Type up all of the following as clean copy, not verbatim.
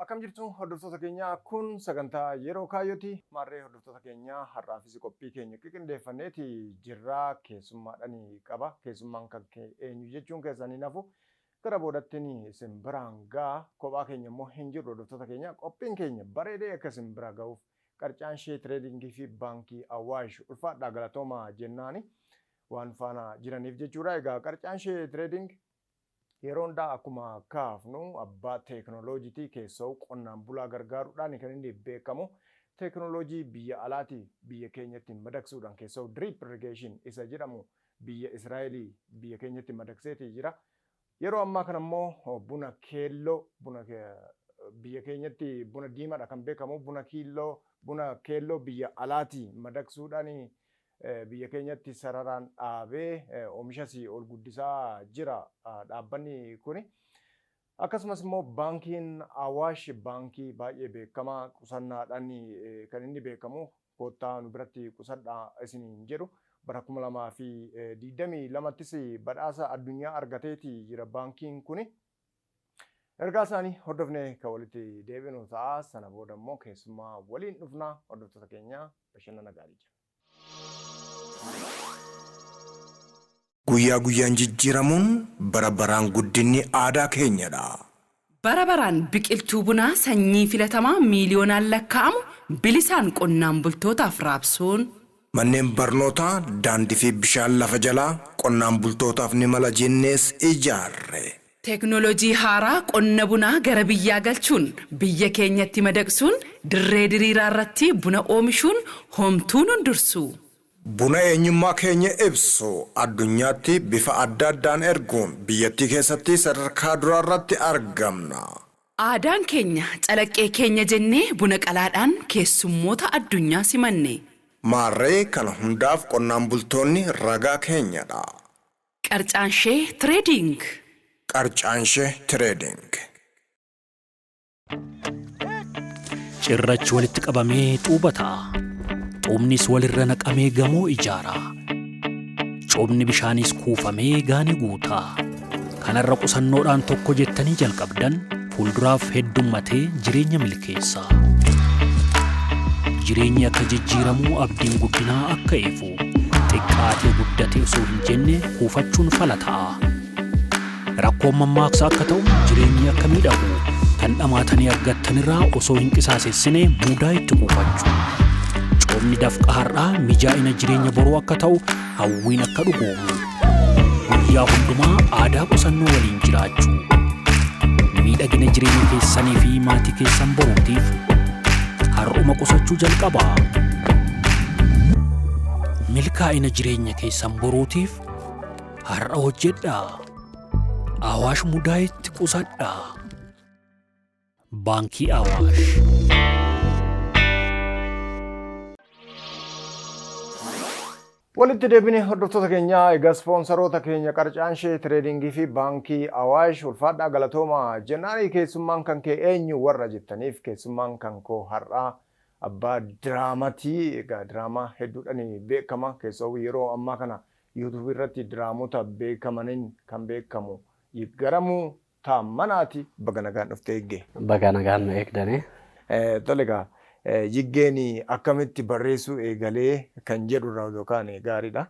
Akkam jirtu, hordoftoota keenyaa? Kun sagantaa Yeroo Kaayyooti. Maarree hordoftoota keenyaa, har'aafis qophii keenya qiqindeeffanneeti jirraa, keessummaadhaan qaba. Keessummaan kan eenyu jechuun keessanii nafu gara boodattiin isin biraan ga'a. Kophaa keenya immoo hin jirru, hordoftoota keenya. Qophiin keenya bareedee akka isin bira ga'uuf Qarcaanshee Trading fi Baankii Awaash ulfaadhaa galatoomaa jennaani waan faana jiraniif jechuudha. Egaa Qarcaanshee Trading yeroo hundaa akkuma kaafnu abbaa teekinooloojiitii, keessoo qonnaan bulaa gargaaruudhaan kan inni beekamu. Teekinooloojii biyya alaatii biyya keenyatti madaqsuudhaan, keessoo drip irrigation isa jedhamu biyya Israa'elii biyya keenyatti madaqseetii jira. Yeroo ammaa kana immoo buna keelloo, buna biyya keenyatti buna diimaadha kan beekamu, buna kiilloo, buna keelloo biyya alaatii madaqsuudhaan biyya keenyatti sararaan dhaabee oomishas ol guddisaa jira dhaabbanni kuni. Akkasumas immoo baankiin Awaash baankii baay'ee beekamaa, qusannaadhaan kan inni beekamu, koottaa nu biratti qusadhaa isiniin jedhu. Bara 2022ttis badhaasa addunyaa argateeti jira baankiin kuni. Ergaa isaanii hordofnee kan walitti deebinu ta'a. Sana booda immoo keessummaa waliin dhufnaa. Hordoftoota keenya, bashannana gaarii jira. Guyyaa guyyaan jijjiiramuun, bara baraan guddinni aadaa keenyadha. Bara baraan biqiltuu bunaa sanyii filatamaa miiliyoonaan lakkaa'amu bilisaan qonnaan bultootaaf raabsuun, Manneen barnootaa, daandii fi bishaan lafa jalaa qonnaan bultootaaf ni mala jennees ijaarre. Teeknooloojii haaraa qonna bunaa gara biyyaa galchuun biyya keenyatti madaqsuun dirree diriiraa irratti buna oomishuun homtuu nun dursu. Buna eenyummaa keenya ibsu addunyaatti bifa adda addaan erguun biyyattii keessatti sadarkaa duraarratti argamna. Aadaan keenya calaqqee keenya jennee buna qalaadhaan keessummoota addunyaa simanne. Maarree kana hundaaf qonnaan bultoonni ragaa keenyadha. Qarcaanshee Trading. Qarcaanshee Trading. Cirrachi walitti qabamee xuuba ta'a. Xuubnis walirra naqamee gamoo ijaara. Coobni bishaaniis kuufamee gaanii guuta. Kanarra qusannoodhaan tokko jettanii jalqabdan fuulduraaf heddummatee jireenya milkeessa. Jireenyi akka jijjiiramuu, abdiin guddinaa akka ifu, xiqqaatee guddate osoo hin jenne kuufachuun fala ta'a. Rakkoon mammaaksa akka ta'u, jireenyi akka miidhagu, kan dhamaatanii argattanirraa osoo hin qisaasessine mudaa itti kuufachuu. Coomni dafqa har'aa mijaa'ina jireenya boruu akka ta'u, hawwiin akka dhugoomu. Guyyaa hundumaa aadaa qusannoo waliin jiraachuu. Miidhagina jireenya keessanii fi maatii keessan boruutiif har'uma qusachuu jalqabaa. Milkaa'ina jireenya keessan boruutiif har'a hojjedhaa. Awaash Mudaayitti qusadhaa. Baankii Awaash. Walitti deebinee, hordoftoota keenyaa. Egaa ispoonsaroota keenya Qarcaanshee Trading fi Baankii Awaash ulfaadhaa galatoomaa jennaanii, keessummaan kan kee eenyu warra jettaniif, keessummaan kan koo har'aa abbaa diraamatii. Egaa diraamaa hedduudhaan beekama, keessoo yeroo ammaa kana YouTube irratti diraamota beekamaniin kan beekamu Yiggaramuu Taammanaati. Baga nagaan dhuftee, Yiggee. Baga nagaan nu eegdanii. Tole egaa, Yiggeen akkamitti barreessuu eegalee kan jedhu irraa odoo kaane gaariidha.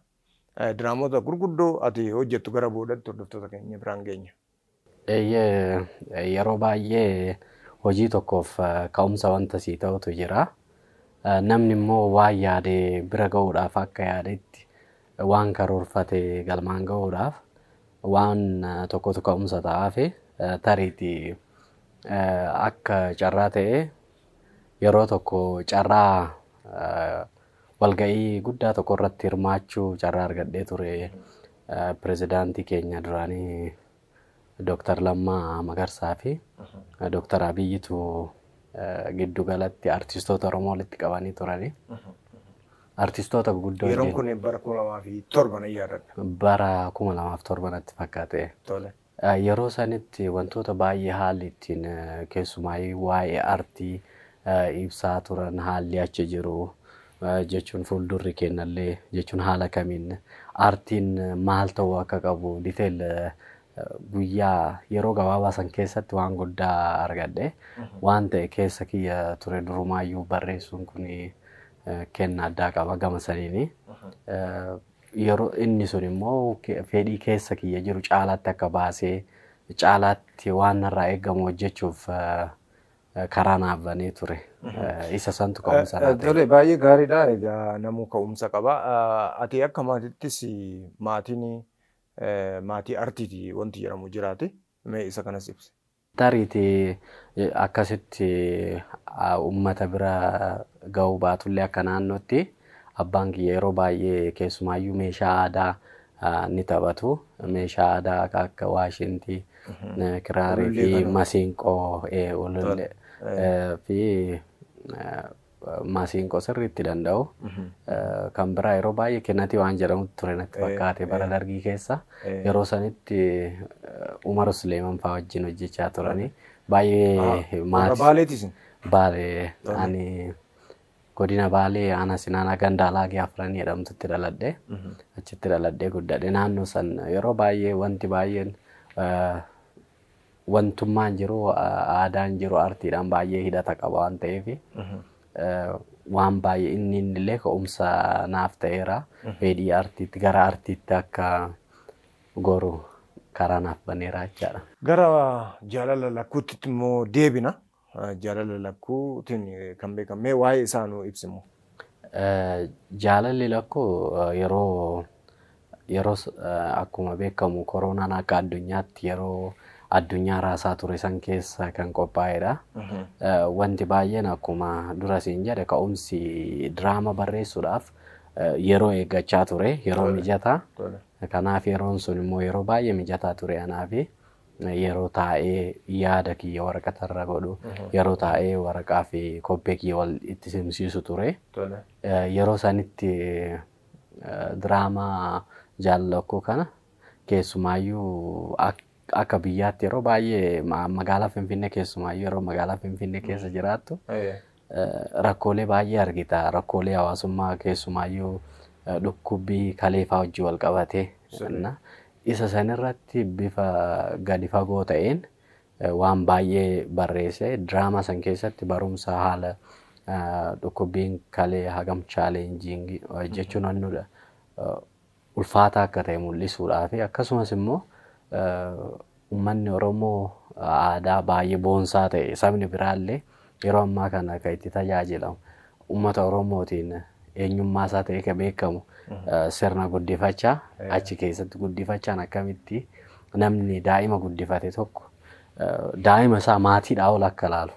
Diraamota gurguddoo ati hojjettu gara boodatti hordoftoota keenya biraan geenya. Eeyyee, yeroo baay'ee hojii tokkoof ka'umsa wanta sii ta'utu jira. Namni immoo waan yaade bira ga'uudhaaf, akka yaadetti waan karoorfate galmaan ga'uudhaaf waan tokkotu ka'umsa ta'aafi. Tariitii akka carraa ta'e yeroo tokko carraa walga'ii guddaa tokko irratti hirmaachuu carraa argadhee ture. Pirezidaantii keenya duraanii Dooktar Lammaa Magarsaa fi Dooktar Abiyyitu giddu galatti artistoota Oromoo walitti qabanii turanii. Artistoota guguddoo Yeroon kun bara 2007 nan yaadadha. Bara 2007 natti fakkaate. Tole. Yeroo sanitti wantoota baay'ee haalli ittiin keessumaa waa'ee artii ibsaa turan, haalli achi jiru jechuun fuuldurri keenyallee jechuun haala kamiin Aartiin maal ta'uu akka qabu detail guyyaa yeroo gabaabaa san keessatti waan guddaa argadhe. Waan ta'e keessa kiyya ture durumaayyuu barreessuun kun kenna addaa qaba gama saniini. Yeroo inni sun immoo fedhii keessa kiyya jiru caalaatti akka baasee caalaatti waan narraa eegamu hojjechuuf karaa naaf banee ture. Isa santu ka'umsa naa ta'e. Tole, baay'ee gaariidha. Egaa namuu ka'umsa qaba. Ati akka maatiittis maatiin maatii artiiti wanti jedhamu jiraate. Mee isa kanas ibsi. Tariitii akkasitti uummata bira ga'uu baatullee akka naannootti abbaan kiyya yeroo baay'ee keessumaayyuu meeshaa aadaa ni taphatu. Meeshaa aadaa akka waashintii, kiraarii fi masiinqoo, ulullee fi masiinqoo sirriitti danda'u. Kan biraa yeroo baay'ee kennatii waan jedhamu ture natti fakkaate bara dargii keessa. Yeroo sanitti Umar Suleeman fa'aa wajjin hojjechaa turanii. Baay'ee maatii. Baaleetis? Baalee, ani godina Baalee aanaa Sinaanaa ganda Alaagee Afranii jedhamtutti dhaladhe. Achitti dhaladhee guddadhe. Naannoo san yeroo baay'ee wanti baay'een wantummaan jiru, aadaan jiru aartiidhaan baay'ee hidhata qaba waan ta'eef waan baay'ee inni illee ka'umsa naaf ta'eera. Fedhii aartiitti, gara aartiitti akka goru karaa naaf baneera jechaadha. Gara Jaalala Lakkuutti immoo deebina. Jaalala Lakkuutiin kan beekamee waa'ee isaa nu ibsimu. Jaalalli Lakkuu yeroo akkuma beekamu koronaan akka addunyaatti yeroo addunyaa raasaa ture san keessa kan qophaa'edha. Wanti baay'een akkuma dura siin jedhe ka'umsi diraama barreessuudhaaf yeroo eeggachaa ture, yeroo mijataa. Kanaaf yeroon sun immoo yeroo baay'ee mijataa ture anaaf. Yeroo taa'ee yaada kiyya waraqatarra godhu, yeroo taa'ee waraqaa fi kobbee kiyya wal itti simsiisu ture. Yeroo sanitti diraamaa Jaalala Lakkuu kana keessumaayyuu akka biyyaatti yeroo baay'ee magaalaa Finfinnee, keessumaayyuu yeroo magaalaa Finfinnee keessa jiraattu rakkoolee baay'ee argita. Rakkoolee hawaasummaa, keessumaayyuu dhukkubbii kaleefaa wajjin wal qabatee. Isa sanirratti bifa gadi fagoo ta'een waan baay'ee barreesse. Diraamaa san keessatti barumsa haala dhukkubbiin kalee hagam challenging jechuun wannudha ulfaataa akka ta'e mul'isuudhaa fi akkasumas immoo uummanni Oromoo aadaa baay'ee boonsaa ta'e sabni biraallee yeroo ammaa kana kan itti tajaajilamu uummata Oromootiin eenyummaa isaa ta'e kan beekamu sirna guddifachaa achi keessatti guddifachaan akkamitti namni daa'ima guddifate tokko daa'ima isaa maatiidhaa ol akka laalu,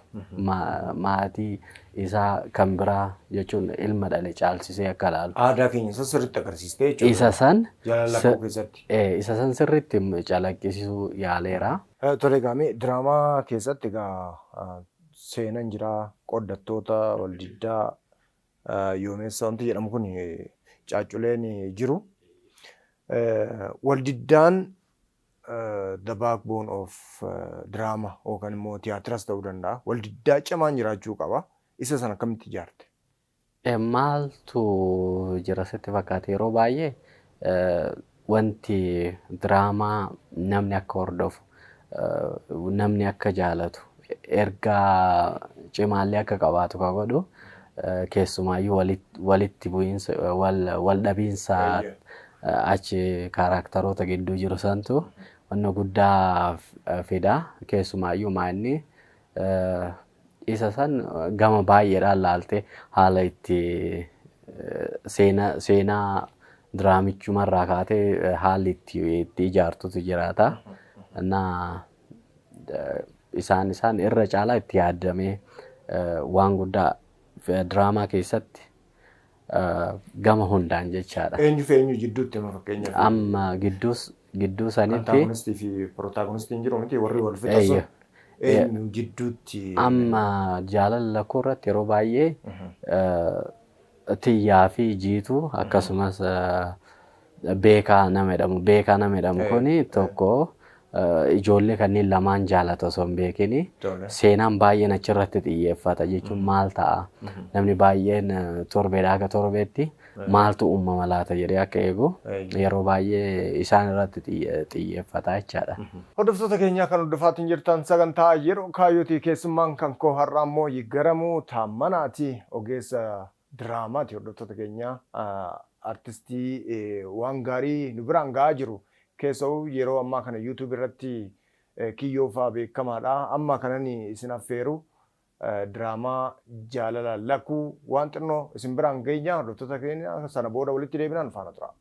maatii isaa kan biraa jechuun ilma dhale caalchisee akka laalu. Aadaa keenya isa sirriitti agarsiistee jechuudha. Isa san Jaalala Lakkuu keessatti. Isa san sirriitti calaqqisiisuu yaaleera. Tole, egaa diraamaa keessatti egaa seenan jira, qoddattoota waldiddaa, yoomeessa wanti jedhamu kun caacculeen jiru. Waldiddaan the backbone of drama yookaan immoo tiyaatiras ta'uu danda'a. Waldiddaa cimaan jiraachuu qaba. Isa sana akkamitti ijaarte? Maaltu jira sitti fakkaate? Yeroo baay'ee wanti diraamaa namni akka hordofu, namni akka jaalatu, ergaa cimaallee akka qabaatu kan godhu keessumaayyuu walitti bu'iinsa, wal dhabiinsa achi kaaraaktaroota gidduu jiru santu wanna guddaa fida. Keessumaayyuu maanni isa san gama baay'eedhaan laaltee haala itti seenaa diraamichumarraa kaatee haalli itti ijaartutu jiraata. Innaa isaan irra caalaa itti yaadamee waan guddaa diraamaa keessatti gama hundaan jechaadha. Eenyu fi eenyu jidduutti amma fakkeenyaaf? Amma gidduu sanitti. Antaagonistii fi pirotaagonistiin jiru miti, warri wal fixa sun eenyu jidduutti? Amma Jaalala Lakkuu irratti yeroo baay'ee Tiyyaa fi Jiituu akkasumas Beekaa nama jedhamu kuni tokko ijoollee kanneen lamaan jaalata osoo hin beekini. Seenaan baay'een achirratti xiyyeeffata jechuun maal ta'a, namni baay'een torbeedhaa akka torbeetti Maaltu uumama laata jedhee akka eegu yeroo baay'ee isaan irratti xiyyeeffata jechaadha. Hordoftoota keenyaa kan hordofaatiin jirtan sagantaa Yeroo Kaayyootii. Keessummaan kan koo har'aa immoo Yiggaramuu Taammanaati. Ogeessa diraamaati, hordoftoota keenyaa, artistii waan gaarii nu biraan ga'aa jiru. Keessa'uu yeroo ammaa kana YouTube irratti kiyyoo fa'aa beekamaadha. Amma kanan isin affeeru diraamaa Jaalala Lakuu waan xinnoo isin biraan geenya, hordoftoota keenya. Sana booda walitti deebinaan faana tura.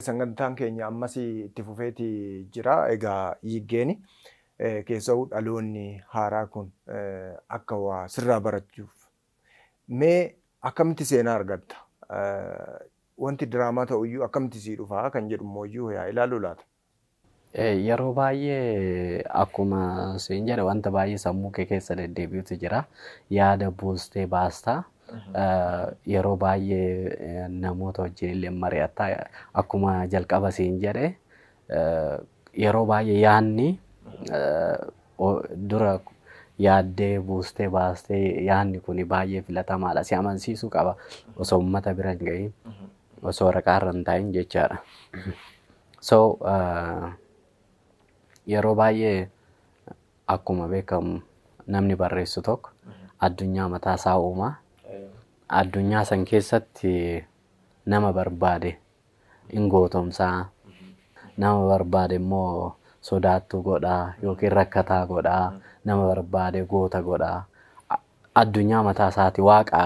Sagantaan keenya ammas itti fufeeti jira. Egaa Yiggeeni, keessa'uu dhaloonni haaraa kun akka waa sirraa barachuuf mee akkamitti seenaa argatta? Wanti diraamaa ta'uyyuu akkamitti sii dhufaa kan jedhu immoo yaa ilaaluu laata? Yeroo baay'ee akkuma siin jedhe wanta baay'ee sammuu kee keessa deddeebi'utu jira. Yaada buustee baastaa. Yeroo baay'ee namoota wajjin illee mari'attaa. Akkuma jalqaba siin jedhe yeroo baay'ee yaadni dura yaaddee buustee baastee yaadni kun baay'ee filatamaadha. Si amansiisuu qaba osoo uummata bira hin ga'iin, osoo waraqaa irra hin taa'in jechaadha. So yeroo baay'ee akkuma beekamu namni barreessu tokko addunyaa mataa isaa uuma. Addunyaa san keessatti nama barbaade hin gootomsaa, nama barbaade immoo sodaattuu godhaa yookiin rakkataa godhaa, nama barbaade goota godhaa. Addunyaa mataa isaati, waaqa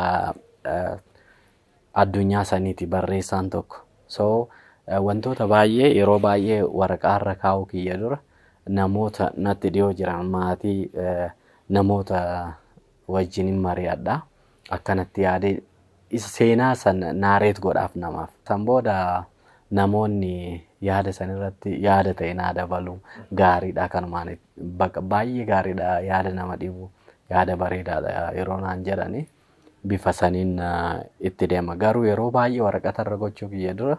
addunyaa saniiti barreessaan tokko. So wantoota baay'ee yeroo baay'ee waraqaarra kaa'uu kiyya dura namoota natti dhiyoo jiran, maatii, namoota wajjin mari'adha. Akkanatti yaadee isa seenaa san narrate godhaaf namaaf. San booda namoonni yaada san irratti yaada ta'e naa dabalu, gaariidha, kanumaan bakka baay'ee gaariidha, yaada nama dhibu, yaada bareedaadha yeroo naan jedhani bifa saniin itti deema. Garuu yeroo baay'ee waraqata irra gochuu kiyya dura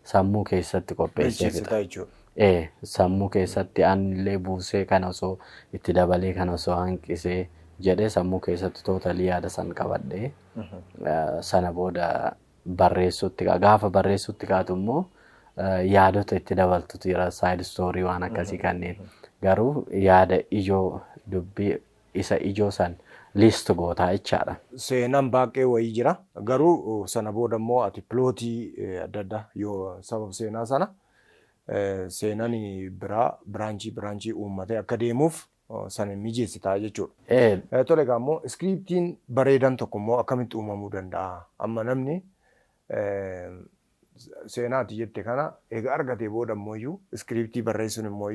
sammuu keessatti qopheessee fixa. Bilcheessitaa jechuudha. Ee, sammuu keessatti anillee buusee kana osoo itti dabalee, kana osoo hanqisee jedhee sammuu keessatti totally yaada san qabadhee sana booda barreessuutti, gaafa barreessuutti kaatu immoo yaadota itti dabaltutu jira, side story waan akkasii kanneen, garuu yaada ijoo, dubbii isa ijoo san list gootaa jechaadha. Seenaan baay'ee wayii jira. Garuu sana booda immoo ati plot adda addaa yoo sababa seenaa sana seenaan biraa branch uummatee akka deemuuf sana mijeessitaa jechuudha. Tole, egaa immoo scriptiin bareedan tokko immoo akkamitti uumamuu danda'a? Amma namni seenaati jette kana egaa argatee booda immoo script barreessuun immoo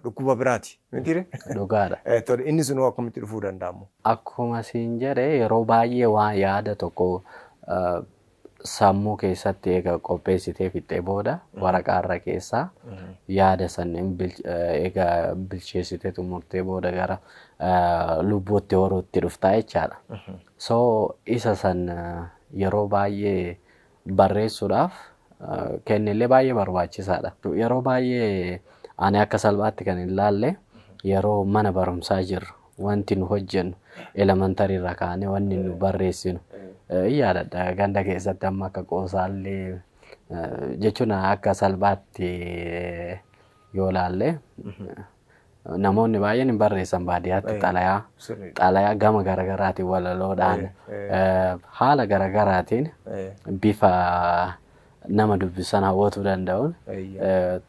dhukkuba biraati. Mitiire? Dhugaadha. Tole, inni sunoo akkamitti dhufuu danda'amu? Akkuma siin jedhe yeroo baay'ee waan yaada tokko sammuu keessatti eega qopheessitee fixxee booda waraqaarra keessaa yaada san eega bilcheessitee xumurtee booda gara lubbuutti horuutti dhuftaa jechaadha. So isa san yeroo baay'ee barreessuudhaaf kennillee baay'ee barbaachisaadha. Yeroo baay'ee ani akka salphaatti kan hin laalle yeroo mana barumsaa jirru wanti nu hojjennu, elementary irraa kaanee wanni nu barreessinu hin yaadadha. Ganda keessatti amma akka qoosaallee jechuun akka salphaatti yoo laalle namoonni baay'een hin barreessan baadiyyaatti xalayaa xalayaa gama garagaraatiin, walaloodhaan, haala garagaraatiin, bifa nama dubbisan hawwatuu danda'uun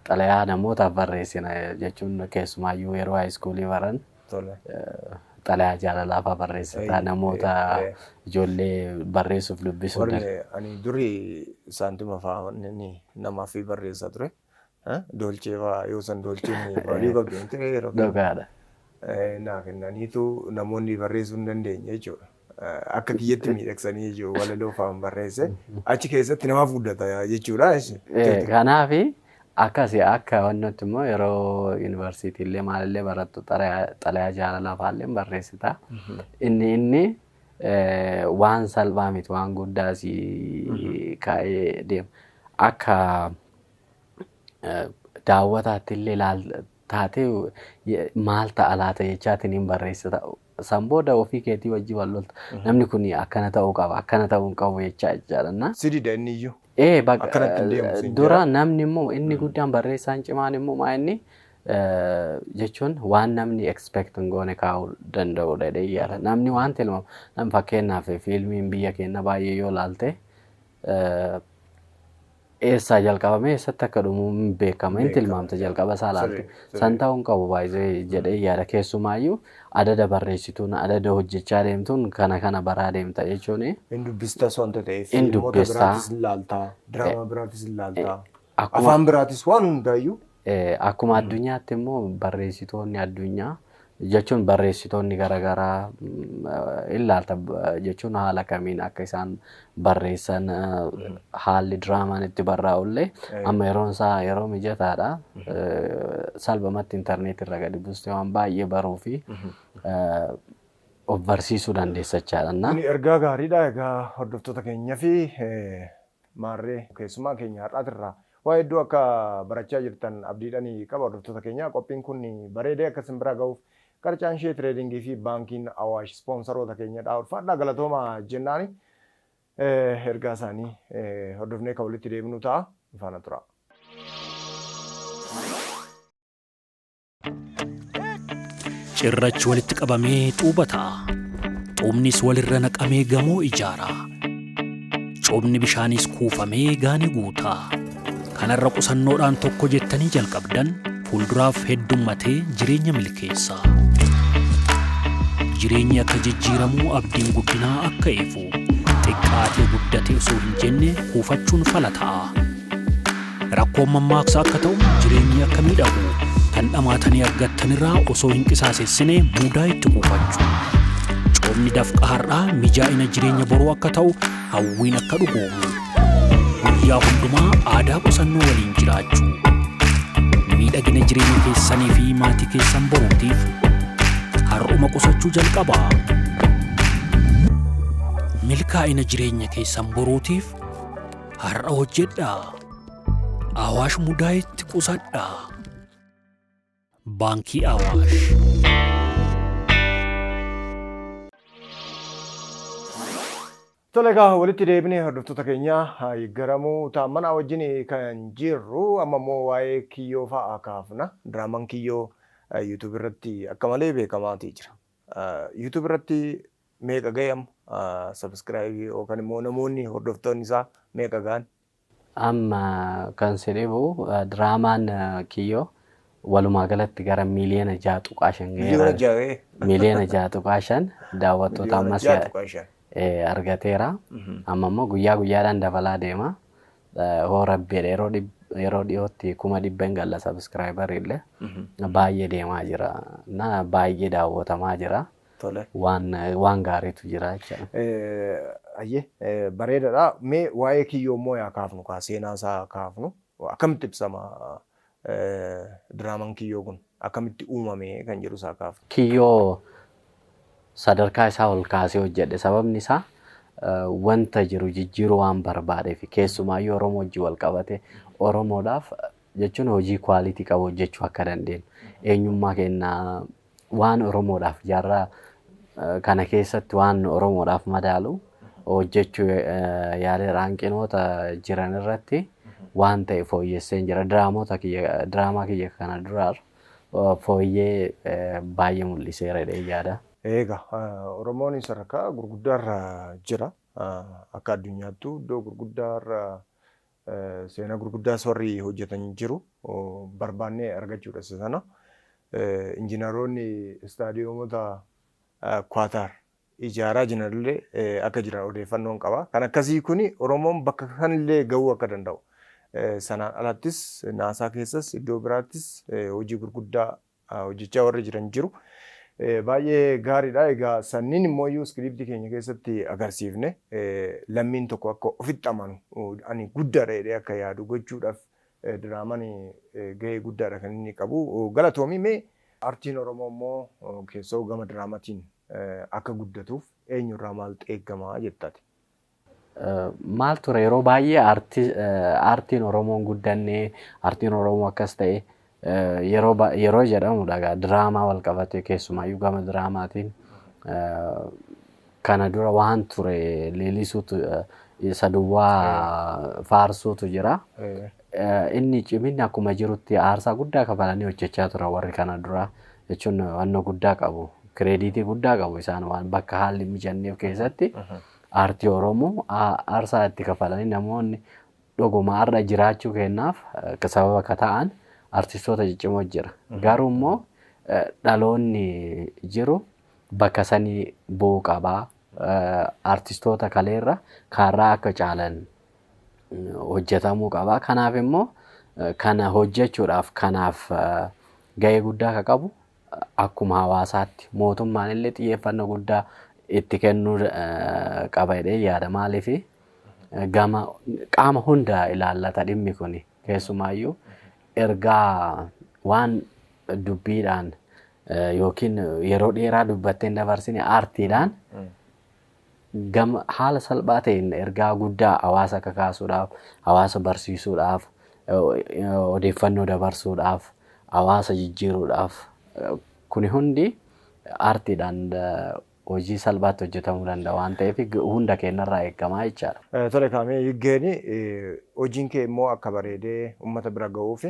xalayaa namootaaf barreessina jechuun, keessumaayyuu yeroo high school baran xalayaa jaalalaa fa'aa barreessita namoota ijoollee barreessuuf dubbisuu Warri ani durii saantima fa'aa namaaf barreessaa ture. Dolchee fa'aa, yoo san dolcheen value qabdi wanti yeroo Dhugaadha. Naa kennaniitu namoonni barreessuu hin dandeenye jechuudha. Akka kiyyatti miidhagsanii jechuudha, walaloo fa'aan barreesse achi keessatti namaaf guddata jechuudha. Kanaafi akkasi akka wannotti immoo yeroo yuunivarsiitii illee maalillee barattu xalayaa jaalalaa fa'aallee barreessita. Inni Waan salphaa miti, waan guddaa si kaa'ee deema. Akka daawwataatti illee taatee maal ta'a laata jechaatiin hin barreessita. San booda ofii keetii wajjin wal lolta. Namni kun akkana ta'uu qaba, akkana ta'uu hin qabu jechaa jechaadha. Si dida inni iyyuu. Ee, bakka Akkanatti hin deemu siin dura jedha. Namni immoo inni guddaan, barreessaan cimaan immoo maa inni jechuun waan namni expect hin goone kaa'uu danda'udha jedhee yaada. Namni waan tilmaamu, nam fakkeenyaaf fiilmiin biyya keenya baay'ee yoo ilaalte, eessaa jalqabamee eessatti akka dhumu hin beekama, hin tilmaamta jalqaba isaa ilaalte. San ta'uu hin qabu baay'ee jedhee yaada. Keessumaayyuu adada barreessituun, adada hojjechaa deemtuun, kana kana baraa deemta jechuun. Hin dubbistas wanta ta'eef. Hin Fiilmota dubbistaa. biraatis hin laaltaa. Diraamaa biraatis hin laaltaa. Akkuma Afaan biraatis waan hundaayyuu. Akkuma addunyaatti immoo barreessitoonni addunyaa jechuun barreessitoonni garaagaraa ilaalta, jechuun haala kamiin akka isaan barreessan, haalli diraamaan itti barraa'ullee amma yeroon isaa yeroo mijataadha. Salphumatti intarneetii irra gadi buustee waan baay'ee baruu fi of barsiisuu dandeessa jechaadha. Kun ergaa gaariidha. Egaa hordoftoota keenya fi maarree keessumaa keenya har'aatirraa waa hedduu akka barachaa jirtan abdiidhaan qaba, hordoftoota keenya. Qophiin kun bareedee akka isin bira ga'uuf Qarcaan ishee Trading fi Baankiin Awaash ispoonsaroota keenyadha. Ulfaadhaa, galatooma jennaani ergaa isaanii hordofnee kan walitti deebinu ta'a. Faana tura. Cirrachi walitti qabamee xuuba ta'a. Xuubnis walirra naqamee gamoo ijaara. Coobni bishaanis kuufamee gaanii guuta. Kanarra qusannoodhaan tokko jettanii jalqabdan fuulduraaf heddummatee jireenya milkeessa. Jireenyi akka jijjiiramuu, abdiin guddinaa akka ifu, xiqqaatee guddate osoo hin jenne kuufachuun fala ta'a. Rakkoon mammaaksa akka ta'u, jireenyi akka miidhagu, kan dhamaatanii argattanirraa osoo hin qisaasessine mudaa itti kuufachuu. Coomni dafqa har'aa mijaa'ina jireenya boruu akka ta'u, hawwiin akka dhugoomu. Guyyaa hundumaa aadaa qusannoo waliin jiraachuu. Miidhagina jireenya keessanii fi maatii keessan boruutiif har'uma qusachuu jalqabaa. Milkaa'ina jireenya keessan boruutiif har'a hojjedhaa. Awaash Mudaayitti qusadhaa. Baankii Awaash. Tole, egaa walitti deebinee, hordoftoota keenya, Garamuu Taammanaa wajjin kan jirru. Amma immoo waa'ee Kiyyoo fa'aa kaafna. Diraamaan Kiyyoo YouTube irratti akka malee beekamaatii jira. YouTube irratti meeqa ga'e amma subscribe yookaan immoo namoonni hordoftoonni isaa meeqa ga'an? Amma kan si dhibu diraamaan Kiyyoo walumaa galatti gara miiliyoona 6.5 Miliyoona ga'eera. ja'a ga'e. Miiliyoona 6.5 daawwattoota Miliyoona ammas 6.5. argateera. Amma immoo guyyaa guyyaadhaan dabalaa deema. Hoo rabbiidha, yeroo dhiyootti 100,000 hin galla subscriber illee. Baay'ee deemaa jira. Na baay'ee daawwatamaa jira. Waan gaariitu jira jechuudha. Ayyee, bareedaadha. Mee waa'ee Kiyyoo immoo yaa kaafnu kaa, seenaa isaa kaafnu. Akkamitti ibsama diraamaan Kiyyoo kun? Akkamitti uumame kan jedhu isaa kaafnu. Kiyyoo sadarkaa isaa ol kaasee hojjedhe. Sababni isaa wanta jiru jijjiiruu waan barbaadeef, keessumaayyuu Oromoo wajjin wal qabate, Oromoodhaaf jechuun hojii quality qabu hojjechuu akka dandeenyu, eenyummaa keenya waan Oromoodhaaf jaarraa kana keessatti waan Oromoodhaaf madaalu hojjechuu yaaleera. Hanqinoota jiran irratti waan ta'e fooyyessee jira. Diraamoota kiyya, diraamaa kiyya kana duraa fooyyee baay'ee mul'iseera jedhee yaada. Egaa Oromoon sadarkaa gurguddaarra jira. Akka addunyaattuu iddoo gurguddaarra seenaa gurguddaas warri hojjetan jiru. Barbaannee argachuudha isa sana. Injiinaroonni istaadiyoomota Kwaataar ijaaraa jiranillee akka jiran odeeffannoon qaba. Kan akkasii kuni Oromoon bakka kanillee gahuu akka danda'u. Sanaan alattis naasaa keessas iddoo biraattis hojii gurguddaa hojjechaa warri jiran jiru. Baay'ee gaariidha. Egaa sanniin immoo iyyuu iskiriiptii keenya keessatti agarsiifne, lammiin tokko akka ofitti amanu, ani guddaadha jedhee akka yaadu gochuudhaaf diraamaan gahee guddaadha kan inni qabu. Galatoomii. Mee artiin Oromoo immoo keessoo gama diraamaatiin akka guddatuuf eenyurraa maaltu eegamaa jettati? Maal ture yeroo baay'ee aartiin Oromoon guddannee aartiin Oromoo akkas ta'e yeroo jedhamudha diraamaa wal qabatee keessumaayyuu gama diraamaatiin kana dura waan ture leelisuutu isa duwwaa faarsuutu jira. Inni ciminni akkuma jirutti aarsaa guddaa kafalanii hojjechaa turan warri kana dura jechuun wannoo guddaa qabu kireeditii guddaa qabu isaan waan bakka haalli mijanneef keessatti aartii Oromoo aarsaa itti kafalanii namoonni dhuguma har'a jiraachuu kennaaf sababa akka ta'an artistoota ciccimoo jira. Garuu immoo dhaloonni jiru bakka sanii bu'uu qabaa. Artistoota kaleerra kaarraa akka caalan hojjetamuu qabaa. Kanaaf immoo kana hojjechuudhaaf kanaaf gahee guddaa akka qabu akkuma hawaasaatti mootummaan illee xiyyeeffannoo guddaa itti kennuu qaba jedhee yaada. Maaliif gama qaama hunda ilaallata dhimmi kuni keessumaayyuu ergaa waan dubbiidhaan yookiin yeroo dheeraa dubbattee hin dabarsine aartiidhaan gama haala salphaa ta'een ergaa guddaa hawaasa kakaasuudhaaf, hawaasa barsiisuudhaaf, odeeffannoo dabarsuudhaaf, hawaasa jijjiiruudhaaf kuni hundi aartiidhaan hojii salphaatti hojjetamuu danda'a waan ta'eef hunda keenyarraa eegamaa jechaadha. Tole kaamee Yiggeeni hojiin kee immoo akka bareedee uummata bira ga'uuf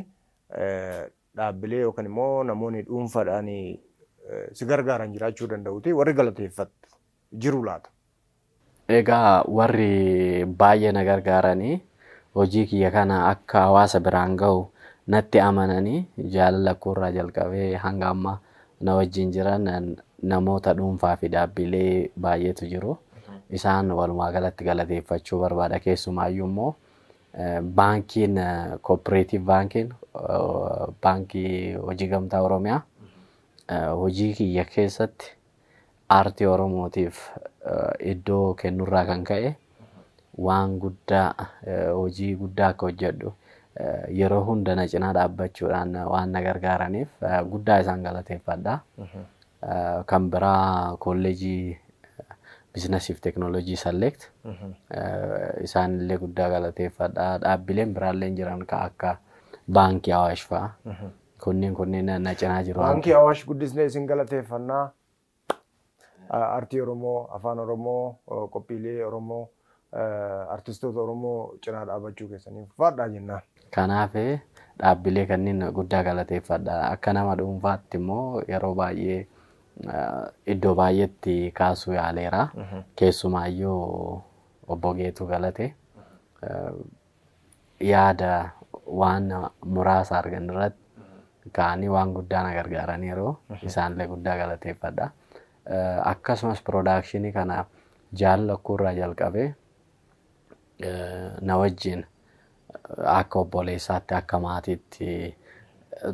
dhaabbilee yookaan immoo namoonni dhuunfaadhaan si gargaaran jiraachuu danda'uuti warri galateeffattu jiru laata? Egaa warri baay'ee na gargaaranii hojii kiyya kana akka hawaasa biraan ga'u natti amananii jaalala koorraa jalqabee hanga ammaa na wajjin jiran namoota dhuunfaa fi dhaabbilee baay'eetu jiru. Isaan walumaa galatti galateeffachuu barbaada. Keessumaayyuu immoo baankiin kooperaatiiv baankiin baankii hojii gamtaa Oromiyaa hojii kiyya keessatti aartii Oromootiif iddoo kennurraa kan ka'e waan guddaa hojii guddaa akka hojjedhu yeroo hunda na cinaa dhaabbachuudhaan waan na gargaaraniif guddaa isaan galateeffadha. Kan biraa kolleejii biizinasii fi teekinooloojii Select isaan illee guddaa galateeffadha. Dhaabbileen biraallee jiran kan akka baankii Awaash fa'a. Kunneen na cinaa jiru. Baankii Awaash guddisnee isin galateeffannaa. Aartii Oromoo, Afaan Oromoo, qophiilee Oromoo, artistoota Oromoo cinaa dhaabbachuu keessaniif ulfaadhaa jennaan. Kanaaf dhaabbilee kanneen guddaa galateeffadha. Akka nama dhuunfaatti immoo yeroo baay'ee iddoo baay'eetti kaasuu yaaleera. Keessumaayyuu obbo Geetuu Galate yaada waan muraasa argan irratti ka'anii waan guddaa na gargaaraniiru. Isaanillee guddaa galateeffadha. Akkasumas piroodakshinii kana jaalala koorraa jalqabee na wajjin akka obboleessaatti akka maatiitti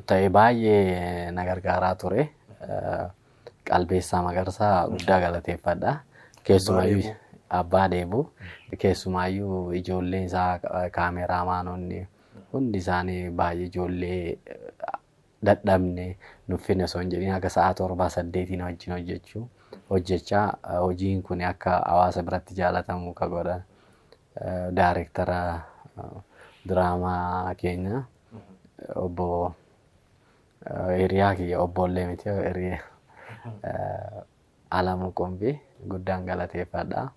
ta'e baay'ee na gargaaraa ture. Qalbeessaa Magarsaa guddaa galateeffadha. Keessumaayyuu abbaa deebu. Keessumaayyuu ijoolleen isaa kaameraamaanonni hundi isaanii baay'ee ijoollee dadhabne nuffine osoo hin jedhin akka sa'a 7 8 wajjin hojjechaa hojiin kun akka hawaasa biratti jaalatamu ka godhan daayirektara diraamaa keenya obbo hiriyaa kiyya obboollee miti hiriyaa Alamuu Qumbii guddaan galateeffadha.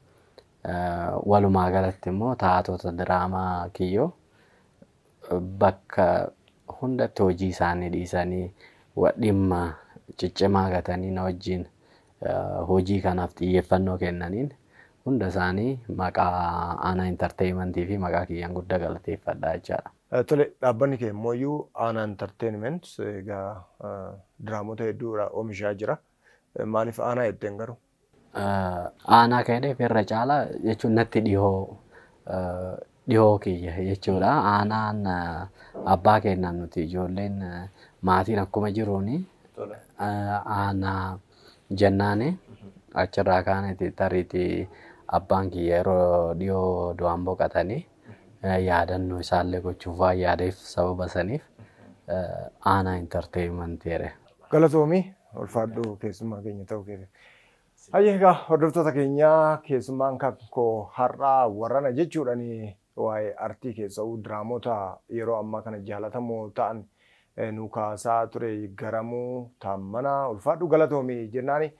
Walumaa galatti immoo taatota diraamaa kiyyoo bakka hundatti hojii isaanii dhiisanii dhimma ciccimaa gatanii na wajjin hojii kanaaf xiyyeeffannoo kennaniin hunda isaanii maqaa Aanaa Intarteeymentii fi maqaa kiyyaan guddaa galateeffadha jechaadha. Tole dhaabbanni kee immoo Aanaa Intarteeyment egaa diraamota hedduu oomishaa jira. Maaliif aanaa jetteen garuu? Aanaa kan jedheef irra caalaa jechuun natti dhihoo kiyya jechuudha. Aanaan abbaa keenyaan nuti ijoolleen maatiin akkuma jiruuni aanaa jennaani achirraa kaaniti tariitii abbaan kiyya yeroo dhiyoo du'aan boqotanii yaadannoo isaallee gochuuf waan yaadeef sababa saniif Aanaa Intarteeymentii jedhe. Galatoomii ulfaadhu keessummaa keenya ta'uu keessa. Hayyee, egaa hordoftoota keenyaa, keessummaan kan koo har'aa warrana jechuudhaan waa'ee artii keessa'uu diraamota yeroo ammaa kana jaalatamoo ta'an nu kaasaa ture Garamuu Taammanaa, ulfaadhu, galatoomii jennaani.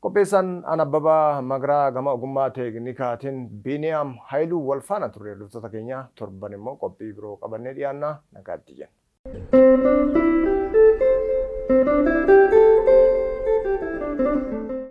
Qopheessaan an Abbabaa Magaraa, gama ogummaa teeknikaatiin Biiniyaam Haayiluu wal faana ture. Hordoftoota keenya, torban immoo qophii biroo qabannee dhiyaanna, nagaatti jenna.